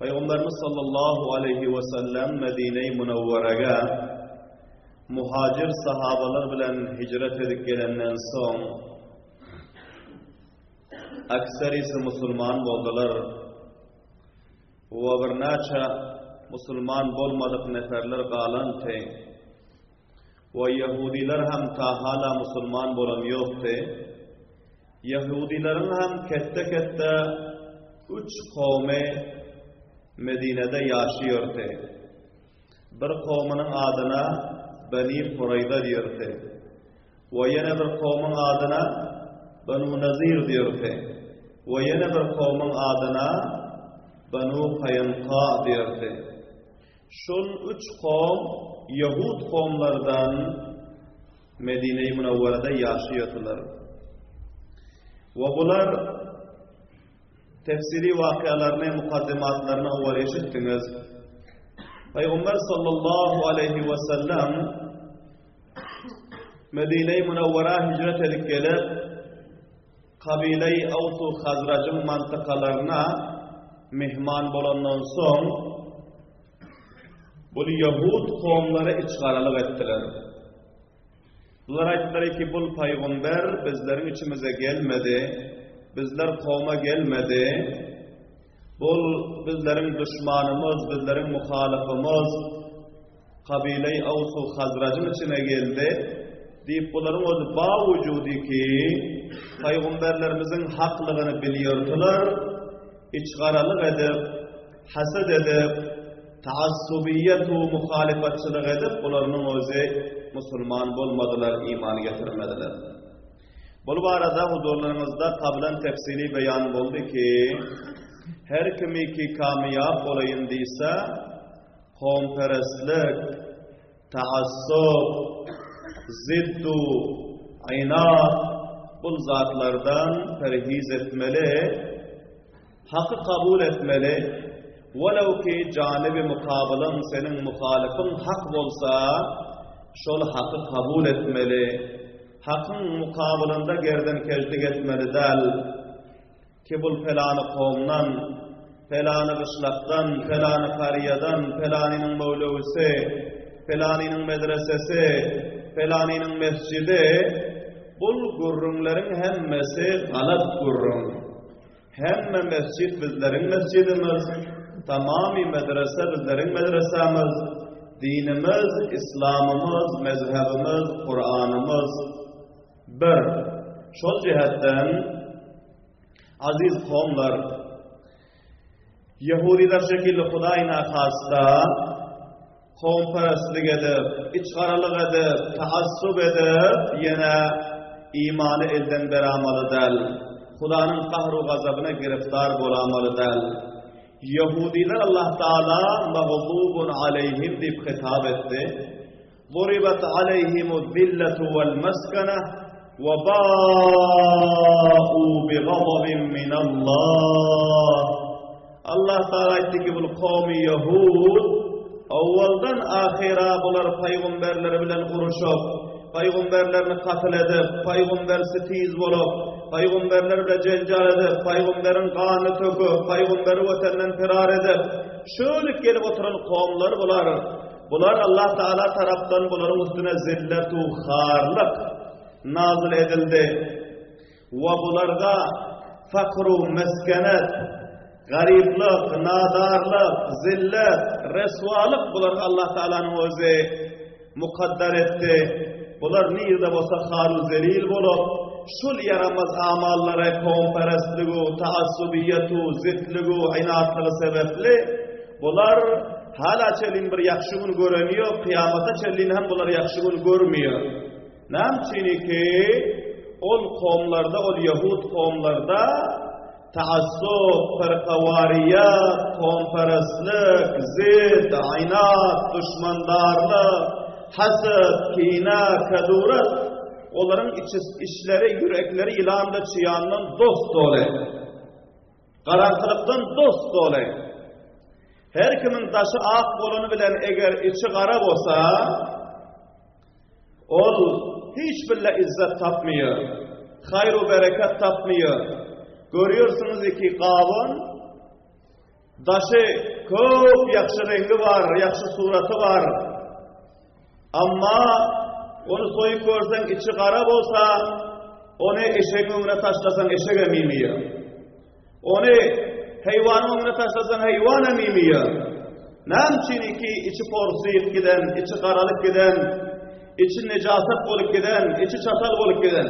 Pygamberimiz sallallahu aleýhi we sellem Medine-i Munawwaraga muhajir sahabalar bilen hijret edip gelenden soň akserisi musulman boldular we birnäçe musulman bolmadyk neferler galandy we ýehudiler hem ta hala musulman bolan ýokdy. Ýehudileriň hem ketde-ketde üç kowmy Medinede ýaşaýardy. Bir kowmunyň adyna Beni Kureýza diýerdi we ýene bir kowmuň adyna Benu Nazir diýerdi we ýene bir kowmuň adyna Benu Kaýnka diýerdi. Şol üç kowm ýehud kowumlardan Medine-i Münewwerede ýaşaýardylar. We bular tefsiri wakyalaryny, mukaddimatlaryny owal eşitdiňiz. Pygamber sallallahu aleýhi we sellem Medine-i Münewwerä hijret edip gelip, kabile-i Aws-u Hazrajyň mantykalaryna myhman bolandan soň, Bul ýahud kowumlary içgaralyk etdiler. Bular aýtdylar ki, bul paýgamber bizleriň içimize gelmedi, bizler kowuma gelmedi. Bul bizleriň duşmanymyz, bizleriň muhalyfymyz, kabile-i Aws-u Hazrajyň içine geldi diýip, bularyň özi bawujudi ki, paýgamberlerimiziň haklygyny bilýärdiler, içgaralyk edip, Haset edip, taassubiýet-u muhalyfatçylyk edip, bularynyň özi musulman bolmadylar, iman getirmediler. Bul barada huzurlaryňyzda kablan tefsili beýan boldy ki, her kimiki kamyýap bolaýyn diýse, kowumperestlik, Taassup, ziddu, ynat bul zatlardan perhiz etmeli, haky kabul etmeli, welew ki janyby mukabylyň seniň muhalyfyň hak bolsa, şol haky kabul etmeli, hakyň mukabylynda gerdenkejlik etmeli däl. Ki bul pelany kowumdan, pelany gyşlakdan, pelany karýadan, pelanynyň möwlewisi, pelanynyň medresesi, pelanynyň mesjidi, bul gürrüňleriň hemmesi galat gürrüň. Hemme mesjit bizleriň mesjidimiz, tamamy medrese bizleriň medresämiz, dinimiz, islamymyz, mezhebimiz, Kuranymyz bir. Şol jähetden, Aziz kowumlar, ýehudylar şekilli Hudaý nahasta kowumperestlik edip, içgaralyk edip, taassup edip, ýene imany elden beramaly däl. Hudanyň gahru-gazabyna giriftar bolamaly däl. Ýehudylar Allah Taala magzubun aleýhim diýip hitap etdi. Duribat aleýhimu zilletu wal meskene we ba'u bi gazabin minallah. Allah Taala aýtdy ki, bul kowmy ýehud owaldan ahyra bular paýgamberleri bilen uruşyp, paýgamberlerini katyl edip, paýgambersi tiz bolup, paýgamberler bilen jenjal edip, paýgamberiň ganyny töküp, paýgamberi wetenden firar edip, şöyle gelip oturan kowumlar bular. Bular Allah Taala tarapdan bularyň üstüne zillet-u harlyk nazyl edildi. We bularda fakr-u meskenet, garyplyk, nadarlyk, zillet, reswalyk bularga Allah Taalanyň özi mukaddar etdi. Bular nirde bolsa har-u zelil bolup, şul ýaramaz amallary kowumperestligu, taassubiýetu, zitligu, inatlygy sebepli Bular hala çenlin bir ýagşy gün göreni ýok, kyýamata çenlin hem bular ýagşy gün görmeýär. Näme üçinki ol kowumlarda, ol ýehud kowumlarda taassup, firkawariýat, kowumperestlik, zid, ynat, duşmandarlyk, haset, kine, keduret olaryň içleri, ýürekleri ýylan-da çyýandan dos-doly. Garaňkylykdan dos-doly. Her kimiň daşy ak bolany bilen eger içi gara bolsa, ol hiç birle izzet tapmaýar, haýr-u bereket tapmaýar. Görýärsiňiz ki, gawun. Daşy köp ýagşy reňgi bar, ýagşy suraty bar. Amma ony soýup görseň içi gara bolsa, ony eşegiň öňüne taşlasaň eşegem iýmeýär. Ony heýwanyň öňüne taşlasaň heýwanam iýmeýär. Näme üçin ki içi porsyp giden, içi garalyp giden, içi nejasat bolup giden, içi çatal bolup giden.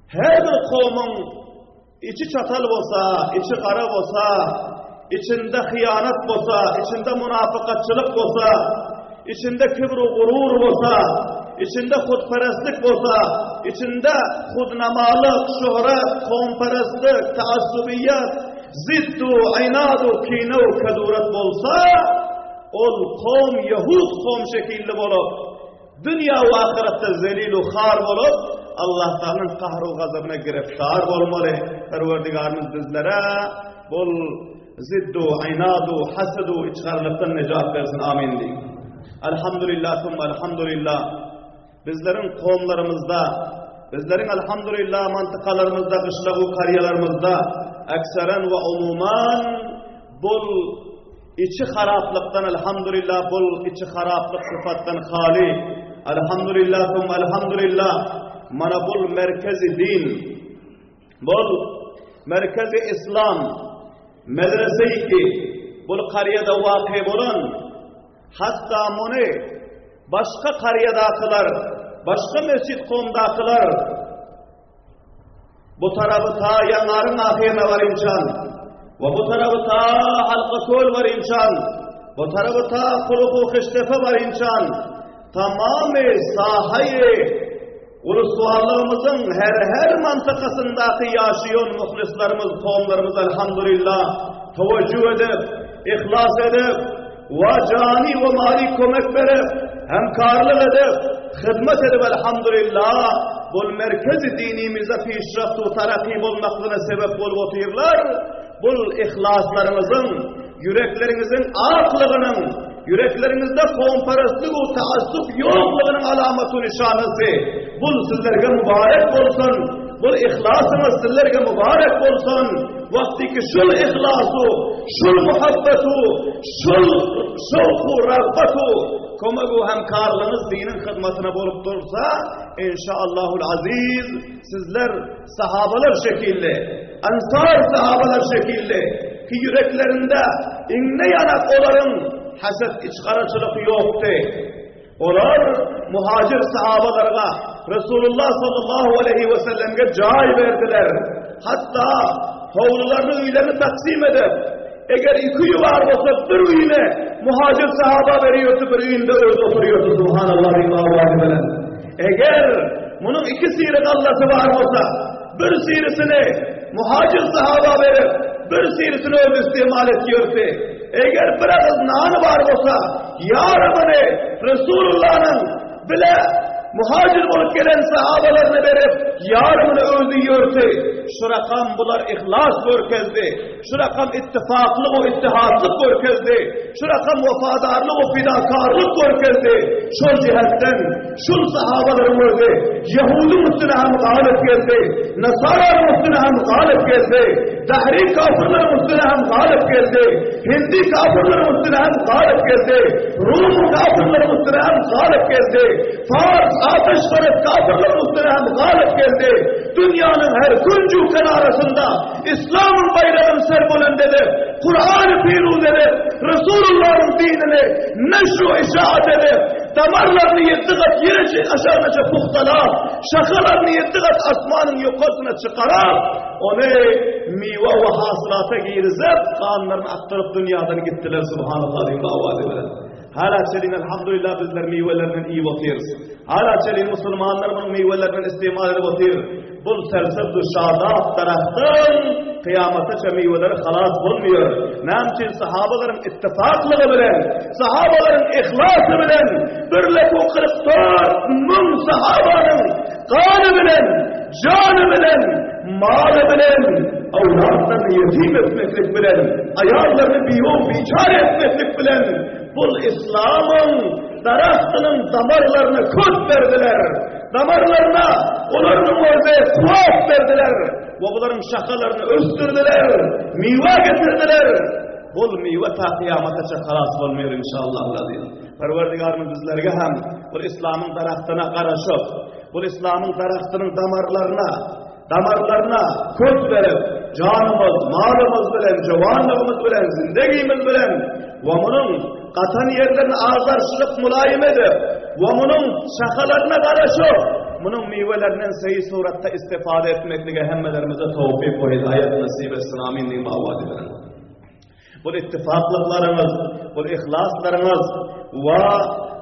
Her bir kowmuň içi çatal bolsa, içi gara bolsa, içinde hyýanat bolsa, içinde munafykatçylyk bolsa, içinde kibr-u gurur bolsa, içinde hutperestlik bolsa, içinde hudnamalyk, şöhret, kowumperestlik, taassubiýat, ziddu, ynadu, kine u keduret bolsa, ol kowum ýehud kowum şekilli bolup, Dünýä we ahyretde zelil u har bolup, Allah Taalanyň gahar u gazabyna giriftar bolmaly. Perwerdigarymyz bizlere bul ziddu, inadu, hasedu içgarlykdan nejat bersin. Amin diýiň. Elhamdülillah, summa elhamdülillah. Bizleriň kowumlarymyzda, bizleriň elhamdülillah mantykalarymyzda, gyşlag u karýalarymyzda ekseren we umuman bul Içi haraplykdan Elhamdülillah bul içi haraplyk sypatdan haly Elhamdülillah sum Elhamdülillah mana bul merkezi din bul merkezi islam medrese ki bul karýada waky bolan hatda muny başga karýadakylar başga mesjit komdakylar Bu tarapy ta ýanwaryň ahyryna barynçan we bu tarapy ta Halkaköl barynçan, bu tarapy ta Kuluku Hyştepe barynçan tamamy sahaýy uluswallygymyzyň her-her mantykasyndaky ýaşaýan muhlislerimiz, kowumlarymyz elhamdulillah tewejjuh edip, yhlas edip, we jany we maly kömek berip, hemkarlyk edip, hyzmat edip elhamdulillah bul merkezi dinimize pişraft we taraky bolmaklygyna sebep bolup otyrlar. Bul yhlaslaryňyzyň, ýürekleriňiziň aklygynyň, ýürekleriňizde kowumperestlik we taassup ýoklugynyň alamaty nyşanasy. Bul sizlerge mübarek bolsun. Bul yhlasyňyz sizlerge mübarek bolsun. Wagty ki şul yhlasu, şul muhabbetu, şul şowku, ragbatu, kömegu hemkarlygyňyz diniň hyzmatyna bolup dursa, inşaallahul aziz, sizler sahabalar şekilli, ansar sahabalar şekilli, ki ýüreklerinde iňne ýanak olaryň haset içgaraçylyk ýokdy. Olar muhajir sahabalarga Resulullah sallallahu aleyhi ve sellemge jaý berdiler. Hatda howlularyny öýlerini taksim edip, eger iki öýi bar bolsa bir öýüne muhajir sahaba berýärdi, bir öýünde özi oturýardy subhanallah bilen. Eger munuň iki siri gallasy bar bolsa, bir sirisini muhajir sahaba berip, bir sirisini özi istimal etýärdi. Eger bir agyz nany bar bolsa, ýarymyny Resulullanyň bile muhajir bolup gelen sahabalaryna berip, ýarymyny özi ýördi. Şu rakam bular yhlas görkezdi. Şu rakam ittifaklyk we ittihatlyk görkezdi. Şu rakam wepadarlyk we fidakarlyk görkezdi. Şol jihetden şul sahabalaryň özi Ýehudyň üstüne hem galyp geldi. Nasaranyň üstüne hem galyp geldi. Dahri kafirleriň üstüne hem galyp geldi. Hindi kafirleriň üstüne hem galyp geldi. Rum kafirleriň üstüne hem galyp geldi. Fars ateşperest kafirleriň üstüne hem galyp geldi. Dünýäniň her künju kenarasynda İslamyň baýragyny serbuland edip, Kurany piruz edip, Resulullahyň dinini neşr we işaat edip, damarlaryny ýedi gat ýere aşagynaça puhtalap, şahalaryny ýedi gat asmanyň ýokarsyna çykaryp, ony miwe we hasylata girizip, ganlaryny akdyryp dünýadan gitdiler, subhanallah diýip awazy bilen. Hala çelin elhamdülillah bizler miwelerinden iýip otyrys. Hala çelin musulmanlar munuň miwelerinden istimal edip otyr. Bul sersebz şadap daragtyň kyýamataça miweleri halas bolmaýar. Näme üçin sahabalaryň ittifaklygy bilen, sahabalaryň yhlasy bilen bir leku 44 müň sahabanyň gany bilen, jany bilen, maly bilen, awlatlaryny ýetim etmeklik bilen, aýallaryny biýow biçare etmeklik bilen bul islamyň daragtynyň damarlaryna kök berdiler. Damarlaryna olaryň özi kuwwat berdiler. we bularyň şahalaryny ösdürdiler, miwe getirdiler. Bul miwe ta kyýamataça halas bolmaýar inşallah aziz. Perwerdigarymyz bizlerge hem bul islamyň daragtyna garaşyp, bul islamyň daragtynyň damarlaryna, damarlaryna kök berip, janymyz, malymyz bilen, jowanlygymyz bilen, zindegimiz bilen we munuň gatan ýerlerini agdarşylyk mulaýym edip we munuň şahalaryna garaşyp, munuň miwelerinden seýi suratda istifade etmeklige hemmelerimize towfyk we hidaýat nesip etsin. Amin diýip dua ediň. Bul ittifaklyklaryňyz, bul yhlaslaryňyz we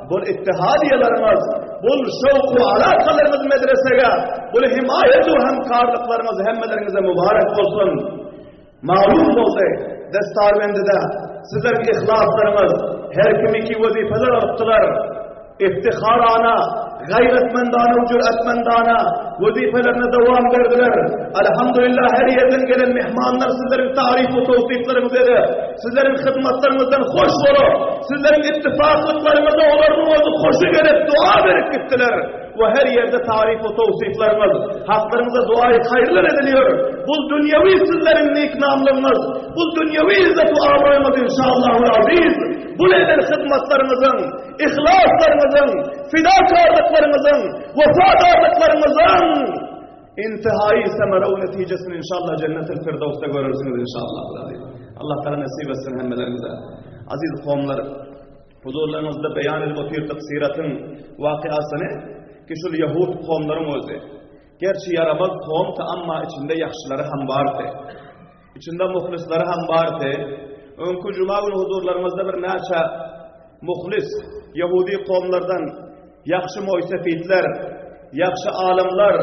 bul ittihadiýalaryňyz, bul şowk we alakalaryňyz medresege, bul himaýat we hemkarlyklaryňyz hemmeleriňize mübarek bolsun. Malum boldy, Destarbendide sizleriň yhlaslaryňyz her kimiki wezipeler alypdylar. Iftiharana, gaýratmendana we jüretmendana wezipelerine dowam berdiler. Alhamdulillah her ýerden gelen myhmanlar sizleriň taryf we towsyplaryňyzy edip, sizleriň hyzmatlaryňyzdan hoş bolup, sizleriň ittifaklyklaryňyza olaryň özi hoşy gelip dua berip gitdiler. We her ýerde taryf we towsyplaryňyz, haklaryňyza duaýy haýyrlar ediliyor. Bul dünýewi sizleriň niknamlygyňyz, bul dünýewi izzet we abraýyňyz inşallahul aziz. Bul eden hyzmatlaryňyzyň Yhlaslaryňyzyň, fidakarlyklaryňyzyň, wepadarlyklaryňyzyň intihaýy semere we netijesini inşallah Jennetil Firdawsda görersiňiz inşallah. Allah Taala nesip etsin hemmelerimize. Aziz kowumlar, huzurlaryňyzda beýan edip otyrdyk syratyň wakyasyny ki şul ýahud kowumlaryň özi. Gerçi ýaramaz kowumdy, amma içinde ýagşylary hem bardy. Içinde muhlyslary hem bardy. Öňki juma güni huzurlaryňyzda bir näçe muhlis ýehudi kowumlardan ýagşy moýsefitler, ýagşy alymlar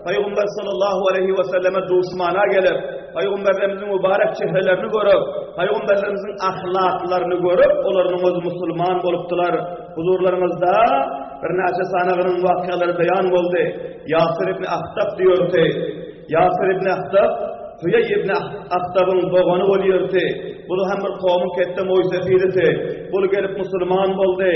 Pygamber sallallahu aleýhi we selleme duşmana gelip, Pygamberlerimiziň mübarek çehrelerini görüp, Pygamberlerimiziň ahlaklaryny görüp, olaryň özi musulman bolupdylar. Huzurlaryňyzda birnäçe sanagynyň wakyalary beýan boldy. Ýasir ibn Ahtap diýordy. Ýasir ibn Ahtap Huýeý ibn Ahtabyň dogany bolýardy. Bul hem bir kowumyň ketde moýsefididi. Bul gelip musulman boldy.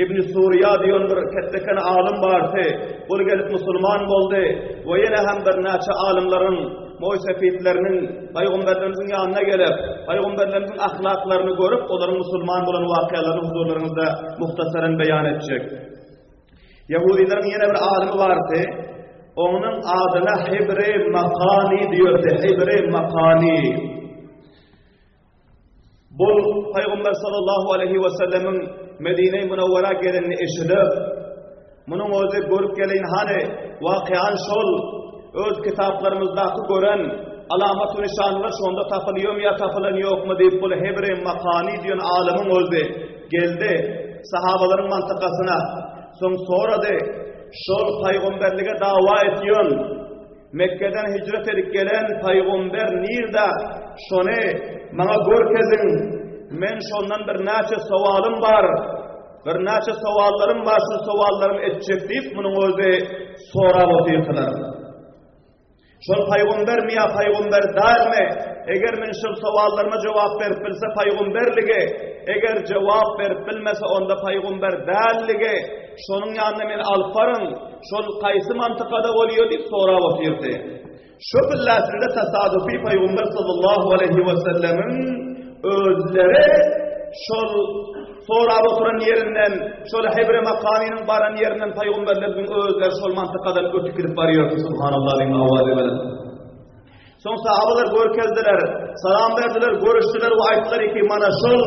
Ibn Suriýa diýen bir ketdeken alym bardy. Bul gelip musulman boldy we ýene hem birnäçe alymlaryň, moýsefidleriniň pygamberlerimiziň ýanyna gelip, pygamberlerimiziň ahlaklaryny görüp, olaryň musulman bolan wakyalaryny huzurlaryňyzda muhtasaran beýan etjek. Ýahudileriň ýene bir alymy bardy. Onuň adyna Hibri Makani diýerdi. Hibri Makani. Bu Pygamber sallallahu aleyhi ve sellemiň Medine-i Münewwera gelenini eşidip, munuň özi görüp geleýin hany, wakyany şol öz kitaplarymyzdaky gören alamat we nyşanlar şonda tapylýarmy ýa tapylan ýokmy diýip bul Hibri Makani diýen alymyň özi Geldi, sahabalaryň mantykasyna. Soň sorady, Şol pygamberlige dawa etýän, Mekgeden hijret edip gelen pygamber nirde? Şony maňa görkeziň. Men şondan birnäçe sowalym bar. Birnäçe sowallarym bar, şol sowallarymy etjek diýip, munuň özi sorap otyrdylar. Şol paýgombermi ýa paýgomber dälmi? Eger men şol sowallaryma jogap berip bilse paýgomberligi, eger jogap berip bilmese onda paýgomber dälligi, şonuň ýanyna meni alyp baryň, şol haýsy mantykada bolýar diýip sorap otyrdy. Şo pilläsinde tasadufy paýgomber sallallahu aleýhi we sellemiň özleri şol Sorap oturan ýerinden, şol Hebre Makanynyň baran ýerinden pygamberlerimiziň özleri şol mantykadan ötüp gidip barýardy, subhanallah diýen owazy bilen. Soň sahabalar görkezdiler, salam berdiler, görüşdiler we aýtdylar ki, mana şol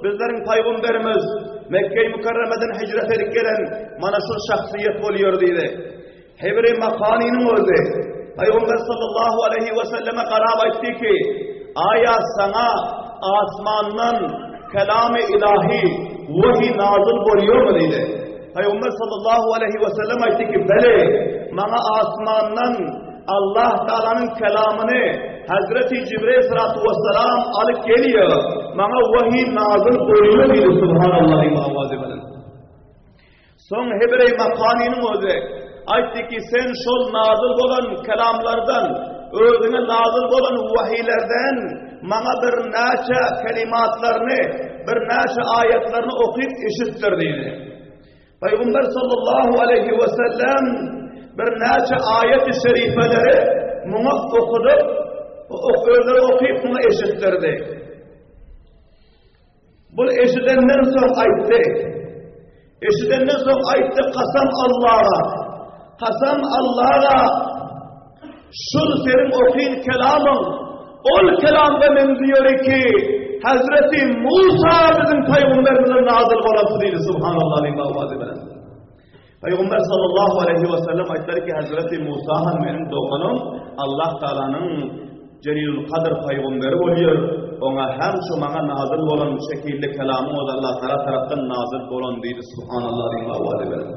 bizleriň pygamberimiz Mekge-i Mükerremeden hijret edip gelen mana şol şahsyýet bolýar diýdi. Hebri Makanynyň özi Pygamber sallallahu aleýhi we selleme garap aýtdy ki, Aýa saňa asmandan kelamy ilahi wahi nazyl bolýarmy diýdi. Pygamber sallallahu aleýhi we sellem aýtdy ki, Bele, maňa asmandan Allah Taalanyň kelamyny Hazreti Jibril salatu wessalam alyp gelýär. Maňa wahi nazyl bolýar diýdi. Subhanallah diýip owazy bilen. Soň Hebreý Makanynyň özi aýtdy ki, sen şol nazyl bolan kelamlardan, özüňe nazyl bolan wahilerden maňa bir näçe kelimatlaryny, bir näçe aýatlaryny okyp eşitdir diýdi. Pygamber sallallahu aleýhi we sellem bir näçe aýat-y şerifeleri. muňa okudyp, özleri okyp muňa eşitdirdi. Bul eşidenden soň aýtdy. Eşidenden soň aýtdy, Kasam Allaha, kasam Allaha, şul seniň okyn kelamyň, ol kelamga meňziýär ki, Hazreti Musa biziň paýgamberimize nazyl bolan diýdi, subhanallah diýip awazy bilen. Pygamber sallallahu aleýhi we sellem aýtdylar ki, Hazreti Musa hem meniň doganym, Allah Taalanyň Jelilul Kadr pygamberi bolýar. Oňa hem şu maňa nazyl bolan şekilli kelamyň özi Allah Taala tarapdan nazyl bolan diýdi. Subhanallah diýip awazy bilen.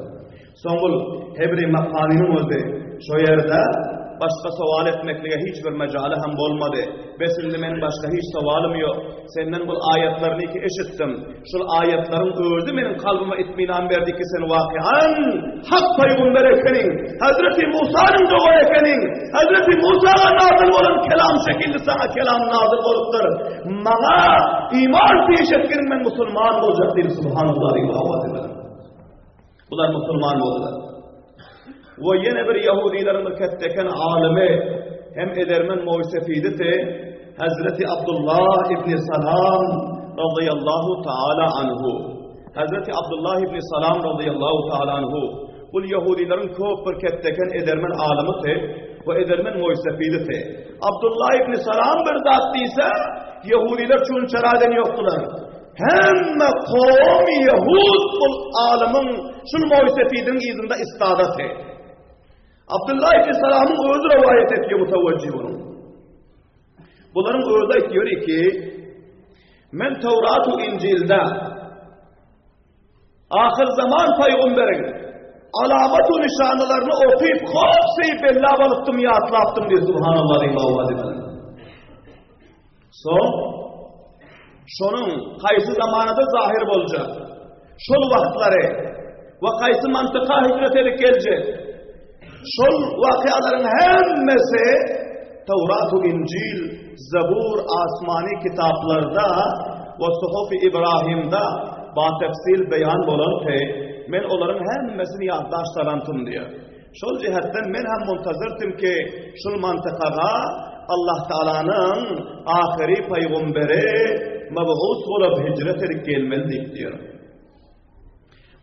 Soň ol Hebri Makanynyň özi şo ýerde başga sowal etmeklige hiç bir mejaly hem bolmady. Bes indi meniň başga hiç sowalym ýok. Senden bul aýatlaryny ki eşitdim. Şul aýatlaryň özi meniň kalbyma itminan berdi ki sen wakyan hak pygamber ekeniň. Hazreti Musanyň dogany ekeniň. Hazreti Musaga nazyl bolan kelam şekilli saňa kelam nazyl bolupdyr. Maňa iman peş etgeniň men musulman boljak diýdi subhanallah diýip awaz bilen. Bular musulman boldular. We ýene bir ýahudileriň bir ketdeken alymy hem edermen moýsefidisi Hazreti Abdullah ibn Salam radıyallahu taala anhu. Hazreti Abdullah ibn Salam radıyallahu taala anhu. Bu ýahudileriň köp bir ketdeken edermen alymysy we edermen moýsefidisi. Abdullah ibn Salam bir zat diýse, ýahudiler çunçaraden ýokdular. Hemme kowum ýehud bul alymyň şul moýsefidiň yzynda istadaty. Abdullah ibn Salamyň özi rowaýat etýär mutawajjih boluň. Bularyň özi aýtýar ki, men Tawrat we Injilde ahyr zaman paýgamberiň alamat we nyşanalaryny okyp, hopsy bellap alypdym, ýatlapdym diýip subhanallah diýip awaz edilen. Soň, şonuň haýsy zamanada zahyr boljak, şol wagtlary we haýsy mantyka hijret edip geljek, şol wakyalaryň hemmesi Tawrat we Injil, Zabur, asmany kitaplarda we Suhuf-i Ibrahimde batefsil beýan bolanty, men olaryň hemmesini ýatdaş salantym diýýär. Şol jihetden men hem muntazyrtym ki, şul mantykaga Allah Taalanyň ahyry pygamberi mab'us bolup hijret edip gelmeli diýip diýer.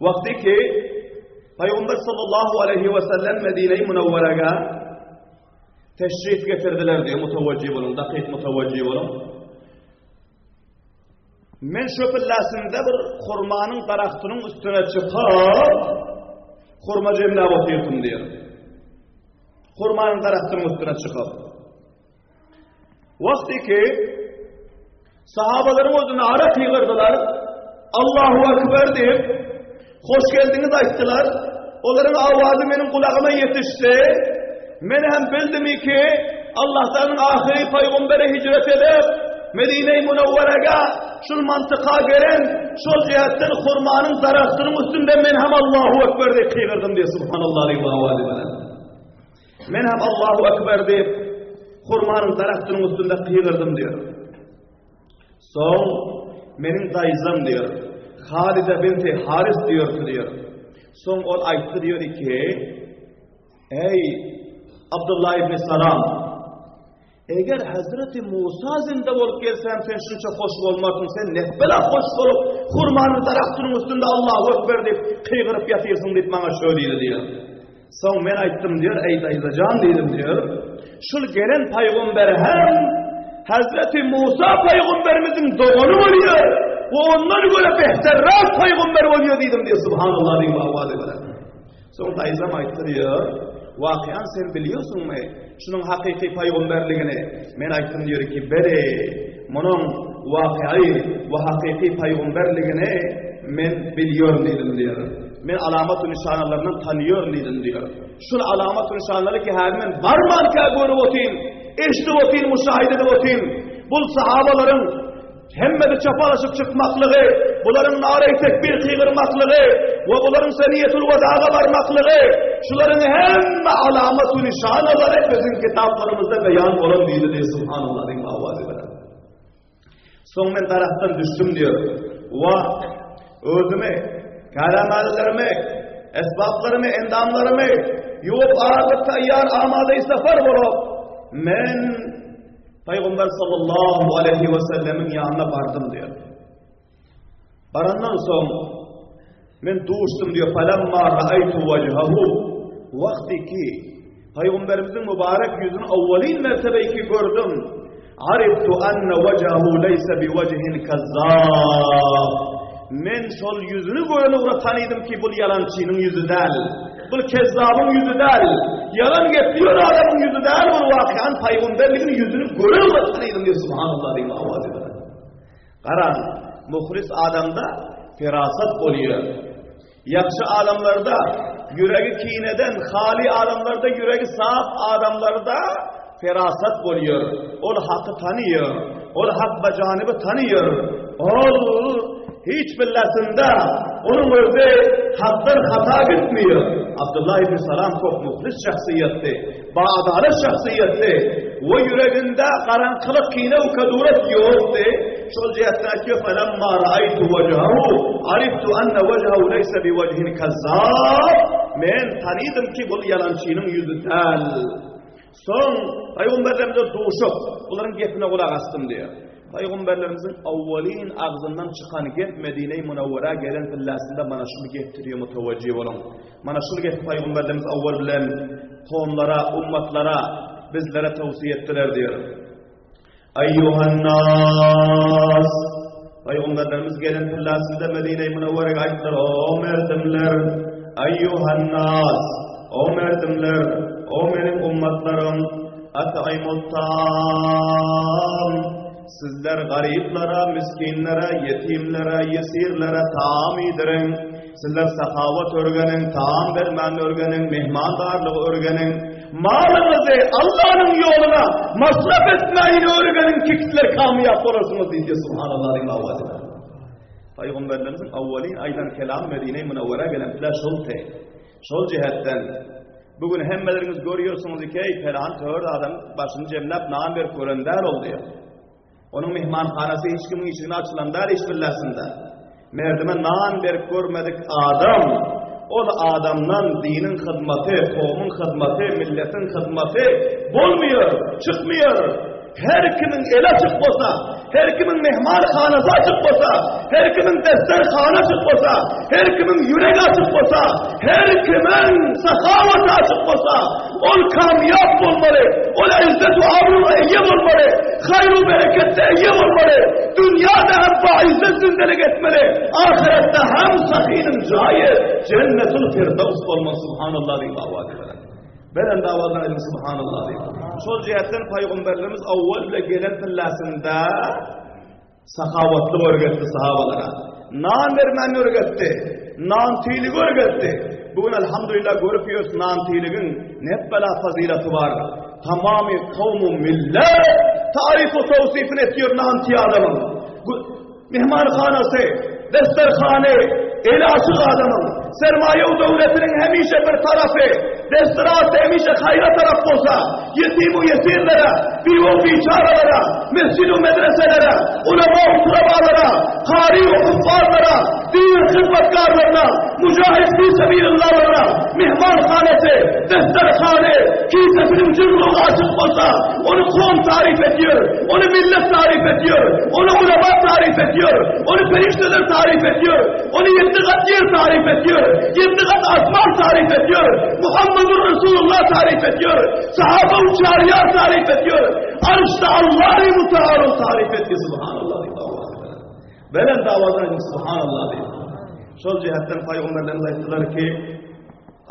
Wagty ki Pygamber sallallahu aleyhi we sellem Medine-i Munawwaraga teşrif getirdiler diýip mutawajjih boluň, dakyk mutawajjih boluň. Men şo pillasynda bir hurmanyň daragtynyň üstüne çykyp, hurma jemläp otyrdym diýer. Hurmanyň daragtynyň üstüne çykyp. Wagty ki sahabalaryň özüne ara gygyrdylar. Allahu Ekber diýip, hoş geldiňiz aýtdylar. Olaryň awazy meniň gulagyma ýetişdi. Men hem bildim ki, Allah'tan ahyry paýgambere hijret edip, Medine-i Munawwaraga şul mantyka gelen, şol jihetden hurmanyň daragtynyň üstünde men hem Allahu Ekber diýip gygyrdym diýip, subhanallah diýip awazy bilen. Men hem Allahu Ekber diýip hurmanyň daragtynyň üstünde gygyrdym diýip. Soň meniň daýzam diýer, Halide binti Haris diýerdi diýer. Soň ol aýtdy diýer ki, Eý, Abdullah ibn Salam, eger Hazreti Musa zinde bolup gelsem, sen şunça hoş bolmarsyň, sen nepbela hoş bolup, hurmanyň daragtynyň üstünde Allahu Ekber diýip, gygyryp ýatyrsyň diýip maňa şö diýdi diýer. Soň men aýtdym diýer, eý daýzajan diýdim diýer. Şul gelen paýgamber hem Hazreti Musa paýgamberimiziň dogany bolýar. We ondan göre behterräk paýgamber bolýar diýdim diýer. Subhanallah diýip awazy bilen. Soň daýzam aýtdy diýer, Wakyýan sen bilýärsiňmi şunuň hakyky paýgamberligini? Men aýtdym diýer ki, bele, munuň wakyýy we hakyky paýgamberligini men bilýärin diýdim diýer. Men alamat-u nyşanalaryndan tanýaryn diýdim diýer. Şul alamat-u nyşanlary ki häzir men barmanka görüp otyryn, eşidip otyryn, müşahide edip otyryn. Bul sahabalaryň hemmesi çapalaşyp çykmaklygy, bularyň nara-i tekbir gygyrmaklygy we bularyň seniýetul wedaga barmaklygy, şularyň hemme alamat-u nyşanalary biziň kitaplarymyzda beýan bolan diýdi diýip subhanallah diýip awazy bilen. Soň men daragtdan düşdüm diýer. Wa özümi, käramallerimi, esbaplarymy, endamlarymy ýuwup ardyp taýýar amada-i safar bolup. Men Pygamber sallallahu aleýhi we sellemiň ýanyna bardym diýýär. Barandan soň men duşdum diýýär, falamma ra'aytu wajhahu wagty ki Pygamberimiziň mübarek ýüzüni awwalin mertebe ki gördüm. Ariftu anna wajhahu laysa biwajhin kazzab. Men şol ýüzüni gören ugra tanydym ki bul ýalançynyň ýüzi däl. Bul kezzabyň ýüzi däl. Ýalan gepleýän adamyň ýüzi däl bul wakyany pygamberligini ýüzüni gören ugra tanydym diýip subhanallah diýip awaz edip. Garaň, muhlis adamda ferasat bolýar. Ýagşy adamlarda ýüregi kineden haly adamlarda ýüregi sap adamlarda ferasat bolýar. Ol haky tanyýar. Ol hak bajanyby tanyýar. Ol hiç billasynda onuň özi hakdan hata gitmeýär. Abdullah ibn Salam köp muhlis şahsyýetdi. Baadalat şahsyýetdi we ýüreginde garaňkylyk kine we keduret ýokdy. Şol jähtden aýtýar, Felemma ra'aýtu wejhahu, ariftu anna wejhahu leýse biwejhin kazzab. Men tanydym ki, bul ýalançynyň ýüzi däl. Soň pygamberlerimize duşup, bularyň gepine gulak asdym diýýär. Pygamberlerimiziň awwalyn agzyndan çykan gep Medine-i Munawwara gelen pillasynda mana şul gepdir diýýär, mutawajjih boluň. Mana şul gepi pygamberlerimiz awwal bilen kowumlara, ummatlara, bizlere towsiýe etdiler diýýär. Eýýuhannas! Pygamberlerimiz gelen pillasynda Medine-i Munawwara aýtdylar, O merdimler! Eýýuhannas! O merdimler! O meniň ummatlarym! At'imut taam! Sizler garyplara, miskinlere, ýetimlere, ýesirlere taam iýdiriň. Sizler sahawat örgeniň, taam bermän örgeniň, mehmandarlygy örgeniň. Malyňyzy Allanyň ýoluna masraf etmäýin örgeniň ki sizler kamyýap bolarsyňyz diýdi. Subhanallah diýip awaz eder. Pygamberlerimiziň awwalyn aýdan kelamy Medine-i Munawwara gelen pile şoldy. Şol jihetden bu gün hemmeleriňiz görýärsiňiz ki, pelan tört adam başyny jemläp nan berip gören däl ol diýip. Onuň myhmanhanasy hiç kimiň işigini açylan däl hiç billasynda. Merdime nan berip görmedik adam, ol adamdan diniň hyzmaty, kowumyň hyzmaty, milletiň hyzmaty bolmaýar, çykmaýar. Her kimiň eli açyk bolsa, her kimiň mehmanhanasy açyk bolsa, her kimiň desterhany açyk bolsa, her kimiň ýüregi açyk bolsa, her kimiň sahawaty açyk bolsa, ol kamýap bolmaly, ol izzet we abruga eýe bolmaly, haýr we bereketde eýe bolmaly, dünýäde hem baizzet zindelik etmeli, ahyretde hem sahynyň jaýy jennetul firdaws bolmaly, subhanallah diýip awaz beren. Beren dawazdan aýdyň subhanallah diýip. Şol jähtden paýgamberlerimiz awwal bile gelen pillasynda sahawatly örgetdi sahabalara. Nan bermän örgetdi. Nan tüýligi örgetdi. Bu gün elhamdülillah görüp ýörüs nan tüýligiň ne bela fazilaty bar. Tamamy kowmu millet taryf we tawsifini etýär nan tüý adamyň. Myhmanhanasy, desterhany, eli açyk adamyň, sermaýa we döwletiniň hemişe bir tarapy, destrasy hemişe haýra tarap bolsa, ýetim we ýesirlere, biwe we biçaralara, mesjid we medreselere, ulama we tulabalara, kary we huffazlara, din hyzmatkarlaryna, mujahid fi sebilillahlara, myhmanhanasy, desterhany, kisesiniň jyrlygy açyk bolsa, ony kowum taryp edýär, ony millet taryp edýär, ony ulama taryp edýär, ony perişdeler taryp edýär, ony ýetdi gat ýer taryp edýär, ýetdi gat asman taryp edýär, Muhammedur Resulullah taryp edýär, sahaba we çaryýar taryp edýär, arşda Allahy Mutaal taryp etdi, subhanallah diýip awaz beren. Belent awazdan aýdyň subhanallah diýip. Şol jihetden paýgamberlerimiz aýtdylar ki,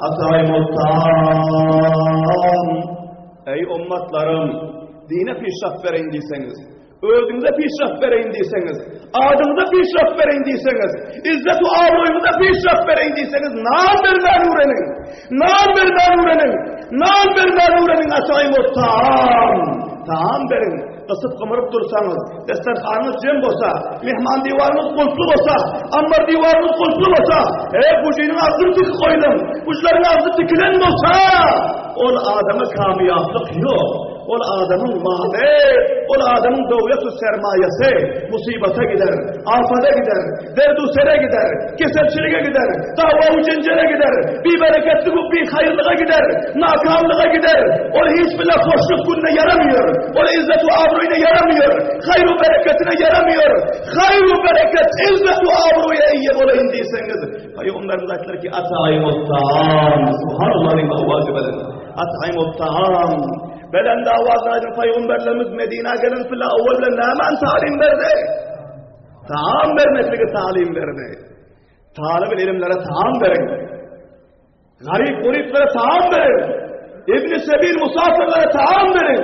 Ataýmul taam. Eý ummatlarym, dine pişraf bereýin diýseňiz, özüňize pişraf bereýin diýseňiz, adyňyza pişraf bereýin diýseňiz, izzet we abraýyňyza pişraf bereýin diýseňiz, nan bermän öwreniň. Nan bermän öwreniň. Nan bermän öwreniň, ataýmul taam. Taam beriň. Gysyp gymyryp dursaňyz, desterhanyňyz jem bolsa, mehman diwaryňyz gulply bolsa, ammar diwaryňyz gulply bolsa, e, bujynyň agzyny tikip goýduň, bujylaryň agzy tikilen bolsa, ol adama kamyýaplyk ýok. Ol adamyň maly, ol adamyň döwlet-u sermaýasy musybata gider, afada gider, derd-u sere gider, keselçilige gider, dawa-u jenjele gider, bibereketlik-u bihaýyrlyga gider, nakamlyga gider. Ol hiç bile hoşluk gününe ýaramýar. Ol izzet-u abroýuna ýaramýar, haýr-u bereketine ýaramýar. Haýr-u bereket, izzet-u abroýa eýe bolaýyn diýseňiz, Pygamberimiz aýtdylar ki, At'imut taam, subhanallah diýip owaz beren. At'imut taam. Belende owazla aýdyň pygamberlerimiz Medina gelen pille owal bilen nämäni talim berdi? Taam bermekligi talim berdi. Talyp ilimlere taam beriň. Garyp guriplere taam beriň. Ibn Sebil musafirlere taam beriň.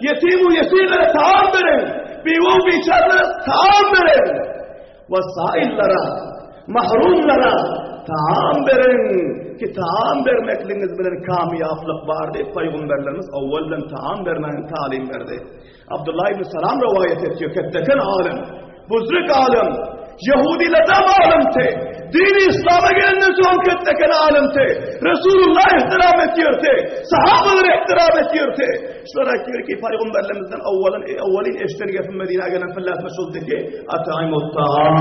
Ýetim we ýesirlere taam beriň. Biwe biçarelere taam beriň. We saillere, mahrumlara taam beriň ki taam bermekligiňiz bilen kamýaplyk bar diýip paýgamberlerimiz owal bilen taam bermäni talim berdi. Abdullah ibn Salam rowaýat etýär, ketdeken alym, buzruk alym, Ýehudilerden alymdy. Dini İslam'a gelenden soň ketdeken alymdy. Resulullah ihtiram etýärdi. Sahabalar ihtiram etýärdi. Şular aýtýar ki, paýgamberlerimizden awwalyn, awwalyn eşden gepim Medinä gelen fillasma şuldy ki, at'imut taam.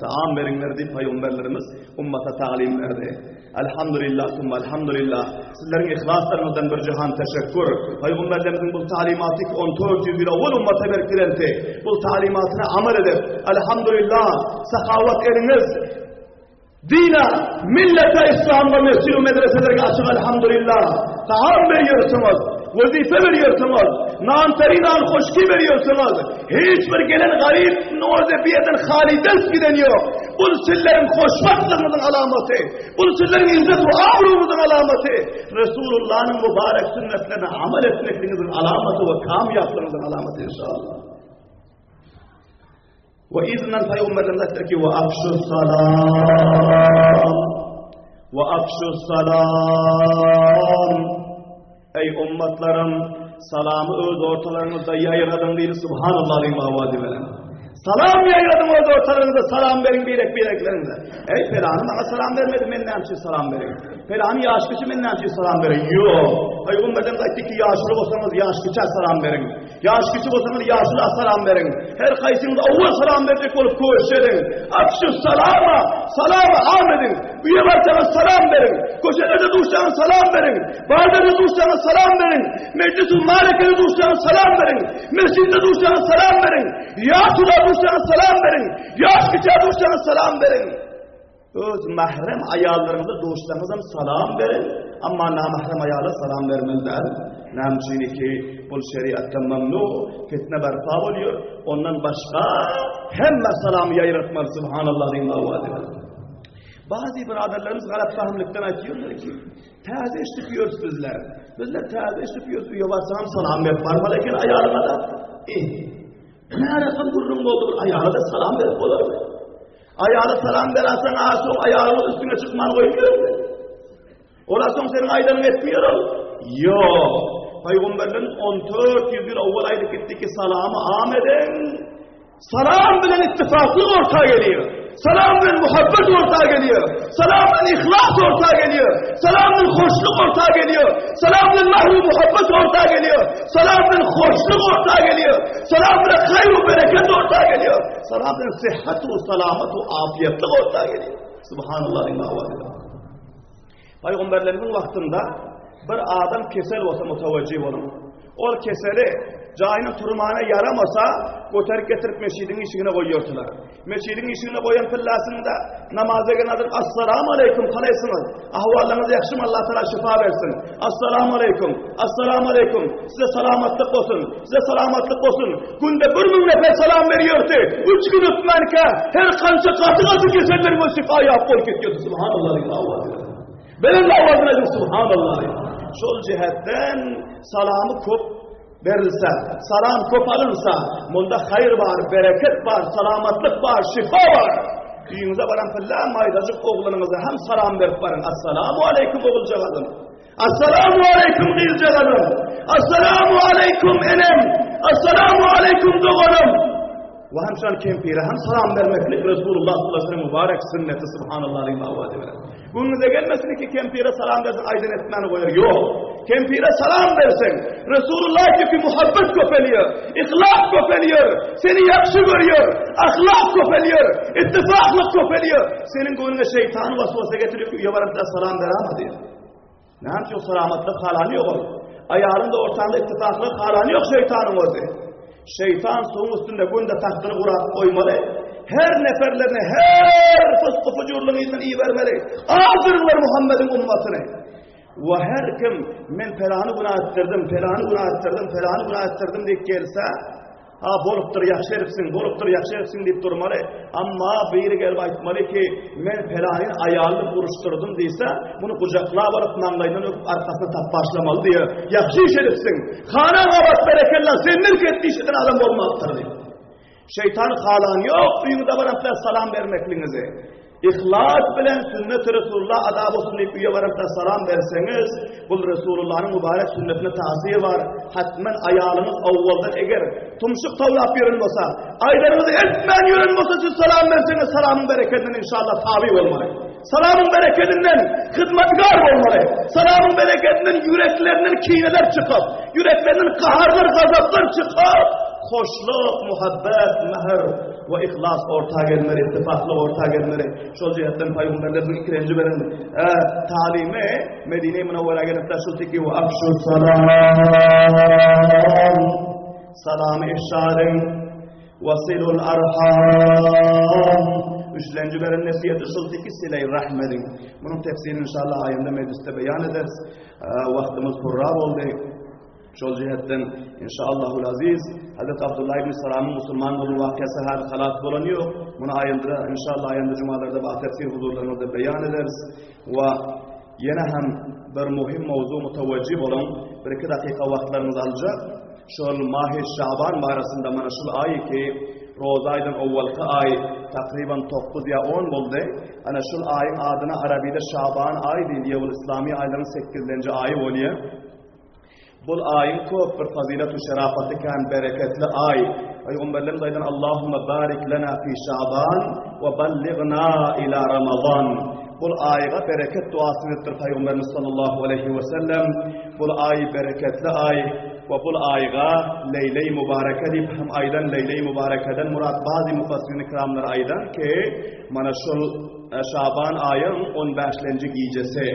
Taam beriňler diýip paýgamberlerimiz ummata talim berdi. Elhamdülillah, summa elhamdülillah. Sizleriň yhlaslaryňyzdan bir jahan teşekkür. Paýgamberlerimiziň bu talimaty ki 1400 ýyl owal ummata berip gidenti. Bu talimatyna amal edip, elhamdülillah, sahawat eliňiz Dine, millete, İslam'a mescid ve medreselerge açyk elhamdülillah. Taam veriyorsunuz, vazife veriyorsunuz, nan teri nan hoşki veriyorsunuz. Hiç bir gelen garip noze bir yerden hali dest giden yok. Bu sizlerin hoşbahtlygyňyzyň alamaty. Bu sizlerin izzet we abruňyzyň alamaty. Resulullah'ın mübarek sünnetlerine amal etmekliğinizin alamaty we kamýaplygyňyzyň alamaty inşallah. We yzyndan pygamberlerimiz aýtdylar ki, we afşu salam. We afşu salam. Eý ummatlarym, salamy öz ortalaryňyzda ýaýradyň diýdi subhanallah diýip awazy bilen. Salam ýaýradyň öz ortalaryňyzda, salam beriň birek-birekleriňize. Eý pelany maňa salam bermedi, men näme üçin salam bereýin? Pelany ýaş kiçi men näme üçin salam bereýin? Ýok. Pygamberlerimiz aýtdy ki, ýaşuly bolsaňyz ýaş kiçä salam beriň. Ýaş kiçi bolsaňyz ýaşula salam beriň. Her haýsyňyz owwal salam berjek bolup köşüş ediň. Afşu salama, salamy am ediň. Öýe barsaňyz salam beriň. Köçelerde duşsaňyz salam beriň. Bazarda duşsaňyz salam beriň. Mejlis-u marekede duşsaňyz salam beriň. Mesjidde duşsaňyz salam beriň. Ýaşula duşsaňyz salam beriň. Ýaş kiçä duşsaňyz salam beriň. Öz mährem aýallaryňyza duşsaňyzam salam beriň, amma namährem aýala salam bermeli däl. Näme üçin ki, bul şeriatda mamnu, fitne berpa bolýar. Ondan başga hemme salamy ýaýratmaly, subhanallah diýip awazy bilen. Bazı biraderlerimiz galat fahmlikden aýtýarlar ki, täze eşidip ýörüs bizler. Bizler täze eşidip ýörüs, öýe barsaňam salam berip barmaly eken aýalyňa da. Eh, näme gürrüň boldy, bir aýala da salam berip bolarmy? Aýala salam berersen, a soň aýalyň üstüne çykman goýmuyor. Ola soň seniň aýdanyňy etmiyor ol. Ýok. Pygamberlerimiz 1400 ýyl owal aýdyp gitdi ki, salamy am ediň. Salam bilen ittifaklyk orta gelýär. Salam bilen muhabbet orta gelýär. Salam bilen ihlas orta gelýär. Salam bilen hoşluk orta gelýär. Salam bilen mahru muhabbet orta gelýär. Salam bilen hoşluk orta gelýär. Salam bilen haýr we bereket orta gelýär. Salam bilen syhhat we salamat we afiýetlik orta gelýär. Subhanallah diýip awaz edin. Pygamberlerimiziň wagtynda bir adam kesel bolsa mutawajjih boluň. Ol keseli jaýyna turmana ýaramasa, göterip getirip mesjidiň işigine goýýardylar. Mesjidiň işigine goýan pillasynda namaza gelen adam Assalamu aleýkum, halaýsyňyz? Ahwallaryňyz ýagşymy? Allah Taala şypa bersin. Assalamu aleýkum. Assalamu aleýkum. Size salamatlyk bolsun. Size salamatlyk bolsun. Günde 1000 nefer salam berýärdi. Üç gün ötmänkä her kança gaty-gaty keseller we şypa ýap bolup gitýärdi. Subhanallah diýip awaz. Belent awazyna aýdyň Subhanallah. Şol jihetden salamy köp berilse, salam köp alynsa, munda haýyr bar, bereket bar, salamatlyk bar, şifa bar. Öýüňize baran pille maýdajyk oglanyňyza hem salam berip baryň. Assalamu aleýkum oguljagazym. Assalamu aleýkum gyzjagazym. Assalamu aleýkum enem. Assalamu aleýkum doganym. We hem kempire hem salam bermeklik Resulullah sallallahu aleyhi ve sellem mübarek sünneti subhanallah aleyhi ve Göwnüňize gelmesin ki kempire salam berseň aýdan etmäni goýar. Ýok. Kempire salam berseň, Resulullah ki muhabbet köpeliyor, ihlas köpeliyor, seni ýagşy görýär, ahlak köpeliyor, ittifaklyk köpeliyor. Seniň göwnüňe şeytan waswasa getirip öýe baryp da salam berama diýär. Näme üçin salamatlyk halany ýok ol? Aýalyň da ortaňda ittifaklyk halany ýok şeytanyň özi. Şeytan suwuň üstünde günde tagtyny gurap goýmaly. Her neferlerini her fysky fujurlygyň yzyndan ibermeli. Azdyrlar Muhammediň ummatyny. We her kim men pelany günah etdirdim, pelany günah etdirdim, pelany günah etdirdim diýip gelse, Ha bolupdyr ýagşy edipsiň, bolupdyr ýagşy edipsiň diýip durmaly. Amma biri gelip aýtmaly ki, men pelanyň aýalyny uruşdyrdym diýse, muny gujaklap alyp maňlaýyndan öpüp arkasyna tap başlamaly diýe. Ýagşy iş edipsiň. Hana gabat berekella, senden ketdi iş eden adam bolmapdyr diýip. Şeytan halan ýok, öýüňize baryp salam bermekligiňizi. Ihlas bilen sünnet Resulullah ada bolsun diýip öýe baryp salam berseňiz, bul Resulullah'yň mübarek sünnetine tasir bar. Hatman aýalyňyz owwaldan eger tumşuk tawlap ýören bolsa, aýdaryňyzy etmän ýören bolsa siz salam berseňiz, salamyň bereketinden inşallah tabi bolmaly. Salamyň bereketinden hyzmatkar bolmaly. Salamyň bereketinden ýüreklerinden kineler çykyp, ýüreklerinden gaharlar, gazaplar çykyp, hoşluk, muhabbet, mähir we ihlas orta gelmeli, ittifaklyk orta gelmeli. Şol jihetden paýgamberlerimiziň ikilenji beren e, talimi Medine-i Münewwere gelip de şul tiki we afşu salam salamy ifşa ediň we silul arham üçlenji beren nesiheti şul tiki siley rahm ediň. Munuň tefsirini inşallah aýynda mejlisde beýan ederis. E, wagtymyz purra boldy. Şol jihetden inşallahul aziz Hazret Abdullah ibn Salamyň musulman bolan wakasy hal halas bolan ýok. Muny aýynda inşallah aýynda jumalarda ba tefsir huzurlaryňyzda beýan ederis. We ýene hem bir muhim mowzu mutawajjih bolan bir iki dakyka wagtlaryňyzy aljak. Şol Mahi Şaban barasynda mana şul aý ki Roza aýdan owalky aý takryban 9 ýa 10 boldy. Ana şul aýyň adyna arabide Şaban aý diýilýär. Ol islami aýlaryň 8-nji aýy bolýar. Bul aýyň köp bir fazylet we şerapaty kän bereketli aý. Pygamberlerimiz aýdan Allahumma barik lena fi Şaban we balligna ila Ramazan. Bul aýga bereket duasyny edipdir Pygamberimiz sallallahu aleyhi we sellem. Bul aý bereketli aý we bul aýga Leýle-i Mübareke diýip hem aýdan Leýle-i Mübarekeden murat bazy mufassirin ikramlar aýdan ki, mana şul Şaban aýyň 15-lenji gijesi.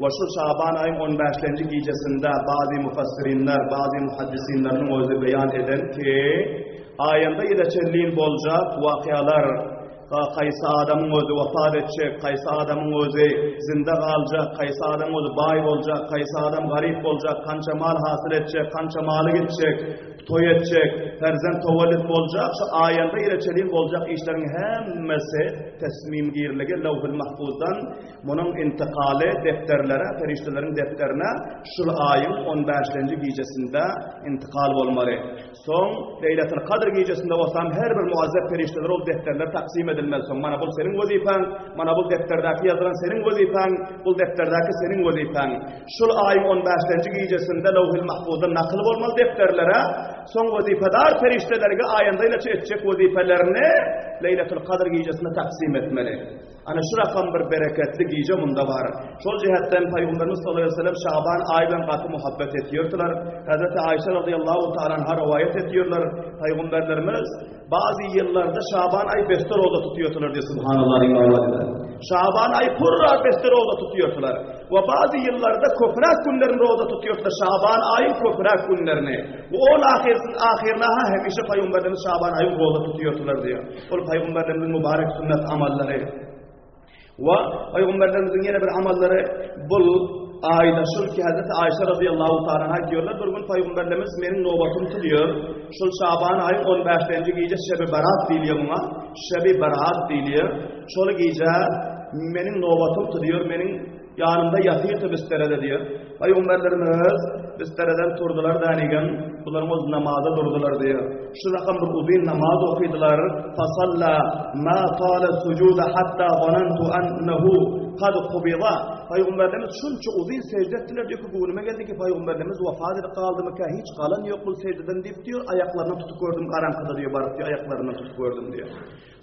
We şu Şaban aýyň on bäşlenji gijesinde bazy mufassirinler, bazy muhaddisinleriniň özi beýan eden ki, aýynda ýyla çenlin boljak wakalar, haýsy adamyň özi wepat etjek, haýsy adamyň özi zinde galjak, haýsy adamyň özi baý boljak, haýsy adam garyp boljak, kança mal hasyl etjek, kança maly gitjek, toý etjek, perzent towellit boljak, şu aýynda ýyla çenlin boljak işleriň hemmesi tesmimgirligi Lewhül Mahfuzdan Munuň intikaly depderlere, perişdeleriň depderine şul aýyň on bäşlenji gijesinde intikal bolmaly. Soň Leýletil Kadr gijesinde bolsam her bir muazzep perişdelere ol depderler taksim edilmeli. Soň mana bul seniň wezipäň, mana bul depderdäki ýazylan seniň wezipäň, bul depderdäki seniň wezipäň. Şul aýyň on bäşlenji gijesinde Lewhil Mahfuzdan nakyl bolmaly depderlere, soň wezipedar perişdelerge aýanda-ýylaça etjek wezipelerini Leýletil Kadr gijesinde taksim etmeli. Ana şu rakam bir bereketli gije munda bar. Şol jihetden Pygamberimiz sallallahu aleyhi ve sellem Şaban aýy bilen gaty muhabbet etýärdiler. Hazreti Aýşe radıyallahu taala anha rowaýat etýärler. Pygamberlerimiz bazı ýyllarda Şaban aýy beste roza tutýardylar diýip subhanallah diýip. Şaban aýy purra beste roza tutýardylar. We bazı ýyllarda köpräk günlerini roza tutýardylar. Şaban aýyň köpräk günlerini. We ol ahyrsyň ahyryna ha hemişe Pygamberlerimiz Şaban aýy roza tutýardylar diýip. Ol pygamberlerimiziň mübarek sünnet amallary. We pygamberlerimiziň ýene bir amallary bul aýda şul ki Hazreti Aýşe radıyallahu taala anha diýerler bir gün pygamberlerimiz meniň nobatym tutýar. Şul Şaban aýyň 15-nji gije Şebi Berat diýilýär muňa. Şebi Berat diýilýär. Şol gije meniň nobatym tutýar, meniň ýanymda ýatyrdy bisterede diýär. Pygamberlerimiz. Bistereden turdular dänigem, bularyň öz namaza durdular diýýär. Şu rakam bir uzyn namaz okydylar. Fasalla ma tala sujuda hatta zanantu annahu kad qubida. Pygamberimiz şunça uzyn sejde etdiler diýip göwnüme geldi ki pygamberimiz wafat edip galdymyka hiç galan ýok bu sejdeden diýip diýär aýaklaryny tutup gördüm garaňkyda diýip baryp diýip aýaklaryny tutup gördüm diýär.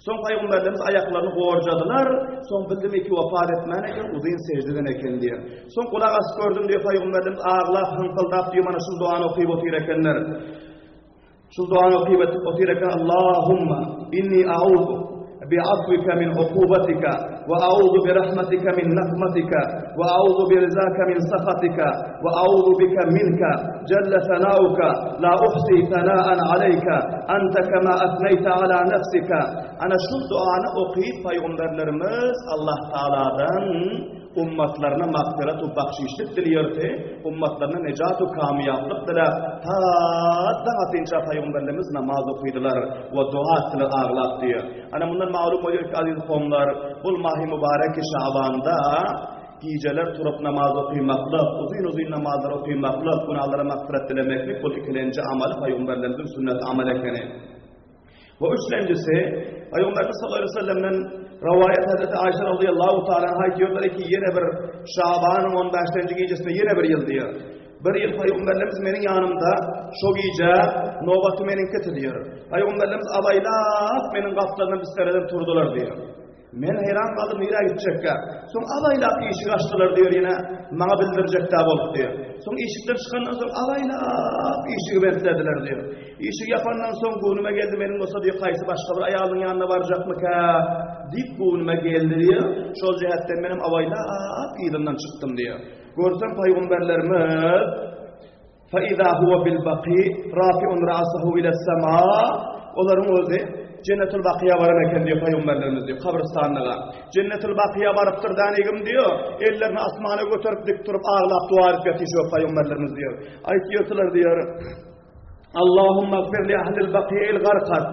Soň pygamberlerimiz aýaklaryny gorjadylar, soň bildim ki wafat etmän eken, uzyn sejdeden eken diýär. Soň gulak asyp gördüm diýip pygamberlerimiz aglap, hyňkyldap diýip mana şu duany okyp otyr ekenler. Şu duany okyp otyr eken Allahumma inni a'udhu bi'afwika min uqubatika wa a'udhu bi rahmatika min naqmatika wa a'udhu bi rizaka min sakhatika wa a'udhu bika minka jalla sanauka la uhsi sanaan alayka anta kama athnayta ala nafsika ana şu duany okyp pygamberlerimiz Allah Taaladan ummatlaryna magfirat we bagşyşlyk dileýärdi, ummatlaryna nejat we kamýaplyk diläp, ta daň atynça pygamberlerimiz namaz okydylar we doga etdiler aglap diýýär. Ana mundan malum bolýar ki aziz homlar, bul mahy mübareki Şabanda gijeler turup namaz okymaklyk, uzyn-uzyn namazlar okymaklyk, günalara magfirat dilemeklik bul ikilenji amaly pygamberlerimiziň sünnet amaly ekeni. We üçlenjisi, Pygamberimiz sallallahu aleyhi ve sellemden rowaýat Hazreti Aýşe radıyallahu taala anha aýdýarlar ki, ýene bir Şabanyň 15-nji gijesinde ýene bir ýyl diýär. Bir ýyl Pygamberimiz meniň ýanymda şo gije nobaty meniňkidi diýär. Pygamberimiz abaýlap meniň gapdalymdan bistereden turdular diýär. Men heýran galdym, nirä gitjekkä? Soň abaýlap işigi açdylar diýär, ýene maňa bildirjek-dä bolup diýär. Soň işikden çykandan soň abaýlap işigi bentlediler diýär. Işigi ýapandan soň göwnüme geldi, meniň bolsa diýär, haýsy başga bir aýalyň ýanyna barjakmyka diýip göwnüme geldi diýär. Şol jähetden menem abaýlap yzyndan çykdym diýär. Görsem pygamberlerimiz Fe-izâ huwe bil-bakî râfi'un ra'sehu iles-semâ Olaryň özi Jennetul Bakyýa baran eken diýýär pygamberlerimiz diýýär, kabrystanlyga. Jennetul Bakyýa barypdyr dänigim diýýär, ellerini asmana göterip dik durup aglap dua edip ýatyr şo pygamberlerimiz diýýär. Aýtýardylar diýýär, Allahumma gfir li ahlil baky'il garkat.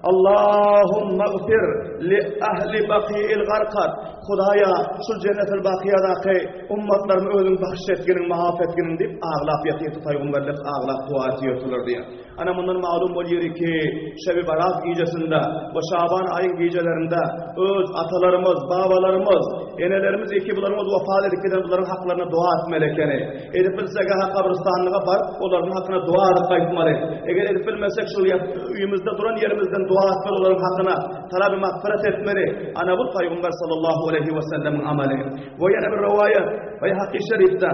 Allahumma gfir li ahli baky'il garkat. Hudaýa, şul Jennetul Bakyýadaky ummatlarymy özüň bagyş etginiň, maaf etginiň diýip aglap ýatyrdy pygamberler aglap dua etýärdiler diýýär. Ana mundan malum bolýar ki, Şebi Barat gijesinde we Şaban aýyň gijelerinde öz atalarymyz, babalarymyz, enelerimiz iki bularyň öz wafat edip giden bularyň haklaryna dua etmeli ekeni. Edip bilsek ha kabrystanlyga baryp olaryň hakyna dua edip gaýtmaly. Eger edip bilmesek şul öýümizde duran ýerimizden dua etmeli olaryň hakyna. Talaby magfyrat etmeli. Ana bu Pygamber sallallahu aleyhi ve sellemiň amaly. We ýene bir rowaýat, Beýhaki Şerifde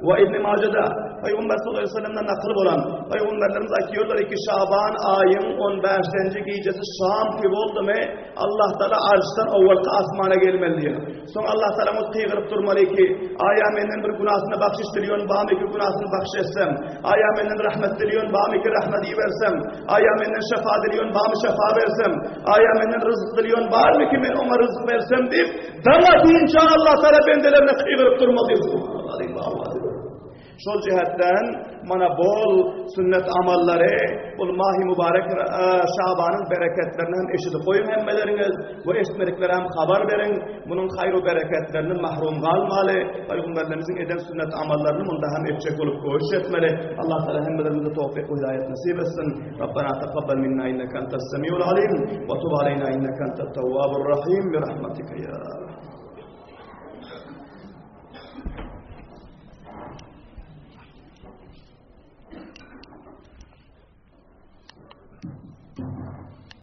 we Ibn Majada Pygamber sallallahu aleyhi ve sellemden nakyl bolan Pygamberlerimiz aýtýarlar ki Şaban aýyň 15-nji gijesi şam ki boldumy Allah Taala arşdan owalky asmana gelmeli diýär. Soň Allah Taala ony gygyryp durmaly ki, aýa menden bir günasyny bagşyş dilýän bamy ki günasyny bagşyş etsem, aýa menden rahmet dilýän bamy ki rahmet ibersem, Aýa menden şefa dilýän barmy şefa bersem, aýa menden ryzyk dilýän barmy ki men oňa ryzyk bersem diýip, daň atynça Allah Taala bendelerine gygyryp durmaly. Şol jihetden mana bol sünnet amallary, bol mahi mübarek e, Şabanyň bereketlerini hem eşidip goýuň hemmeleriňiz we eşitmediklere hem habar beriň. Munuň haýr we bereketlerinden mahrum galmaly. Pygamberlerimiziň eden sünnet amallaryny munda hem etjek bolup koşuş etmeli. Allah Taala hemmelerimize towfik we hidaýet nasip etsin. Rabbana taqabbal minna innaka entas semiul alim we tub aleyna innaka entat tawwabur rahim bi rahmatika ya.